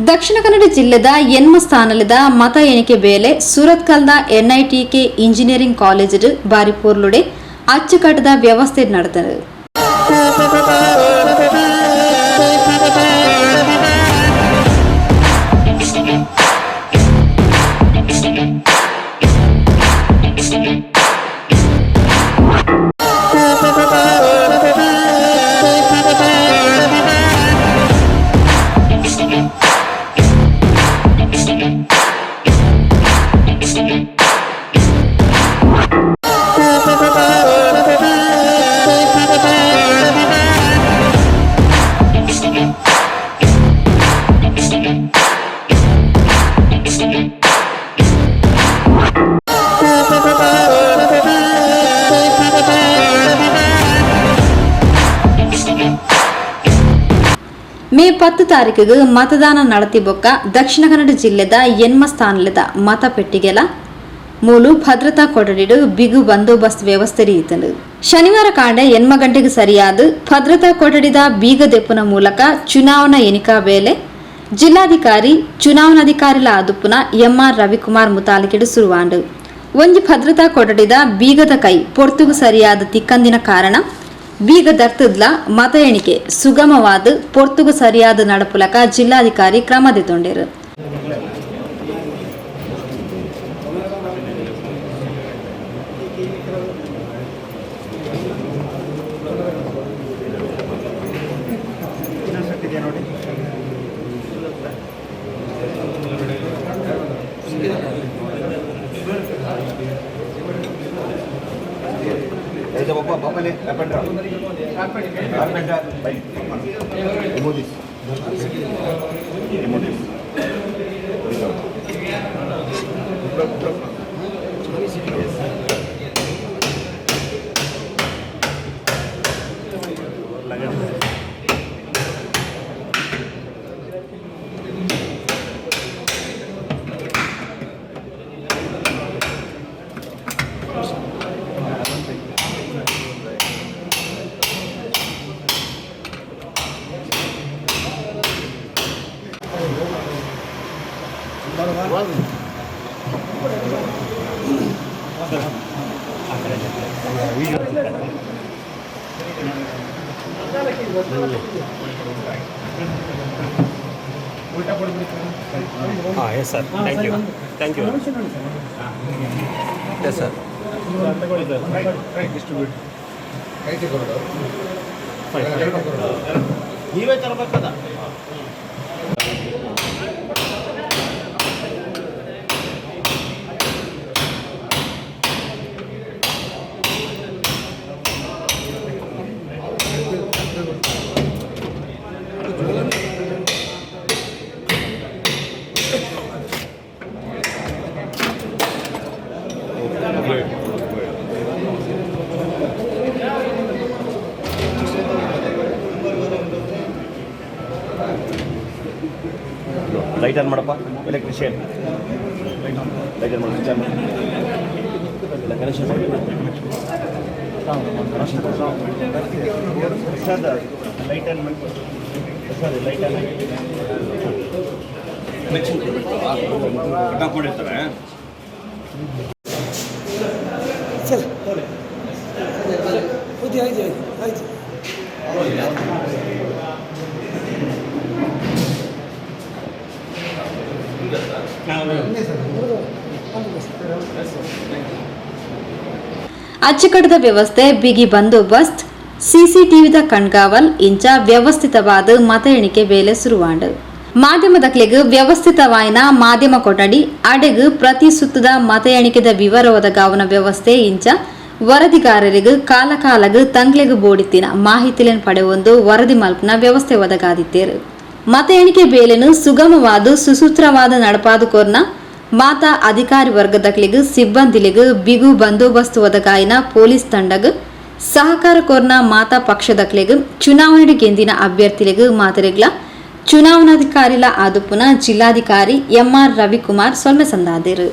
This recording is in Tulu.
Dakshina Kannada ಜಿಲ್ಲೆದ ಎನ್ಮ ಸ್ಥಾನಲಿದ ಮತ ಎಣಿಕೆ ಬೇಲೆ ಸೂರತ್ಕಲ್ದ ಎನ್ಐಟಿಕೆ ಇಂಜಿನಿಯರಿಂಗ್ ಕಾಲೇಜ್ ಬಾರಿಪೂರ್ಲುಡೆ ಅಚ್ಚುಕಟ್ಟದ ವ್ಯವಸ್ಥೆ ನಡೆದನು. ಮೇ 10 ತಾರೀಕಿಗೆ ಮತದಾನ നടത്തി ಬೊಕ್ಕ ದಕ್ಷಿಣ ಕನ್ನಡ ಜಿಲ್ಲೆದ ಎನ್ಮ ಸ್ಥಾನದ ಮತ ಪೆಟ್ಟಿಗೆಲ ಮೂಲು ಭದ್ರತಾ ಕೊಠಡಿಡು ಬಿಗು ಬಂದೋಬಸ್ತ್ ವ್ಯವಸ್ಥೆ ರೀತಂಡು. ಶನಿವಾರ ಕಾಂಡೆ 8 ಗಂಟೆಗೆ ಸರಿಯಾದ ಭದ್ರತಾ ಕೊಠಡಿದ ಬೀಗ ದೆಪ್ಪುನ ಮೂಲಕ ಚುನಾವಣಾ ಎಣಿಕಾ ವೇಳೆ ಜಿಲ್ಲಾಧಿಕಾರಿ ಚುನಾವಣಾಧಿಕಾರಿಲ ಆದುಪ್ಪುನ ಎಂಆರ್ ರವಿಕುಮಾರ್ ಮುತಾಲಿಕೆಡು ಸುರುವಾಂಡು. ಒಂಜಿ ಭದ್ರತಾ ಕೊಠಡಿದ ಬೀಗದ ಕೈ ಪೊರ್ತುಗು ಸರಿಯಾದ ತಿಕ್ಕಂದಿನ ಕಾರಣ ಬೀಗ ದರ್ತದ್ಲ ಮತ ಎಣಿಕೆ ಸುಗಮವಾದ ಪೊರ್ತುಗು ಸರಿಯಾದ ನಡಪುಲಕ ಜಿಲ್ಲಾಧಿಕಾರಿ ಕ್ರಮ ದೆತೊಂಡೆರು. Remove this. Remove this. Yes. ಹಾಂ, yes sir, thank you, thank you, yes sir. Distribute. ನೀವೇ ತರಬೇಕದ. ಲೈಟ್ ಆನ್ ಮಾಡಪ್ಪ. ಎಲೆಕ್ಟ್ರಿಷಿಯನ್, ಲೈಟ್ ಆನ್ ಮಾಡಿ, ಸ್ವಿಚ್ ಆನ್ ಮಾಡಿ. ಇಲ್ಲ, connection. Prasad, light on ಮಾಡಿ. ಪ್ರಸಾದ್, ಲೈಟ್ ಆನ್ ಆಗಿ ಕನೆಕ್ಷನ್ ಕಟ್ ಆಫ್ ಮಾಡಿರ್ತಾರೆ. ಸರ್, ಆಯ್ತು ಆಯ್ತು ಆಯ್ತು. ಅಚ್ಚುಕಟ್ಟದ ವ್ಯವಸ್ಥೆ, ಬಿಗಿ ಬಂದೋಬಸ್ತ್, ಸಿಸಿಟಿವಿದ ಕಣ್ಗಾವಲ್ ಇಂಚ ವ್ಯವಸ್ಥಿತವಾದ ಮತ ಎಣಿಕೆ ಬೇಲೆ ಸುರುವಾಂಡು. ಮಾಧ್ಯಮದಕ್ಲೆಗ್ ವ್ಯವಸ್ಥಿತವಾಯಿನ ಮಾಧ್ಯಮ ಕೊಠಡಿ, ಅಡೆಗ್ ಪ್ರತಿ ಸುತ್ತದ ಮತ ಎಣಿಕೆದ ವಿವರ ಒದಗಾವನ ವ್ಯವಸ್ಥೆ ಇಂಚ ವರದಿಗಾರರಿಗೆ ಕಾಲ ಕಾಲಗ್ ತಂಗ್ಲೆಗ್ ಬೋಡಿತ್ತಿನ ಮಾಹಿತಿಲೆನ್ ಪಡೆವೊಂದು ವರದಿ ಮಲ್ಪನ ವ್ಯವಸ್ಥೆ ಒದಗಾದಿತ್ತೇರು. ಮತ ಎಣಿಕೆ ಬೇಲೆನು ಸುಗಮವಾದ ಸುಸೂತ್ರವಾದ ನಡಪಾದು ಕೋರ್ನ ಮಾತಾ ಅಧಿಕಾರಿ ವರ್ಗದಕ್ಲೆಗ್ ಸಿಬ್ಬಂದಿಲೆಗ್ ಬಿಗು ಬಂದೋಬಸ್ತ್ ಒದಗಾಯಿನ ಪೊಲೀಸ್ ತಂಡಗ್ ಸಹಕಾರ ಕೋರ್ನ ಮಾತಾ ಪಕ್ಷದಕ್ಲೆಗ್ ಚುನಾವಣೆ ಗೆಂದಿನ ಅಭ್ಯರ್ಥಿಲೆಗ್ ಮಾತರೆಗ್ಲ ಚುನಾವಣಾಧಿಕಾರಿಲ ಆದುಪ್ಪುನ ಜಿಲ್ಲಾಧಿಕಾರಿ ಎಂಆರ್ ರವಿಕುಮಾರ್ ಸೊಲ್ಮೆ ಸಂದಾದೆರು.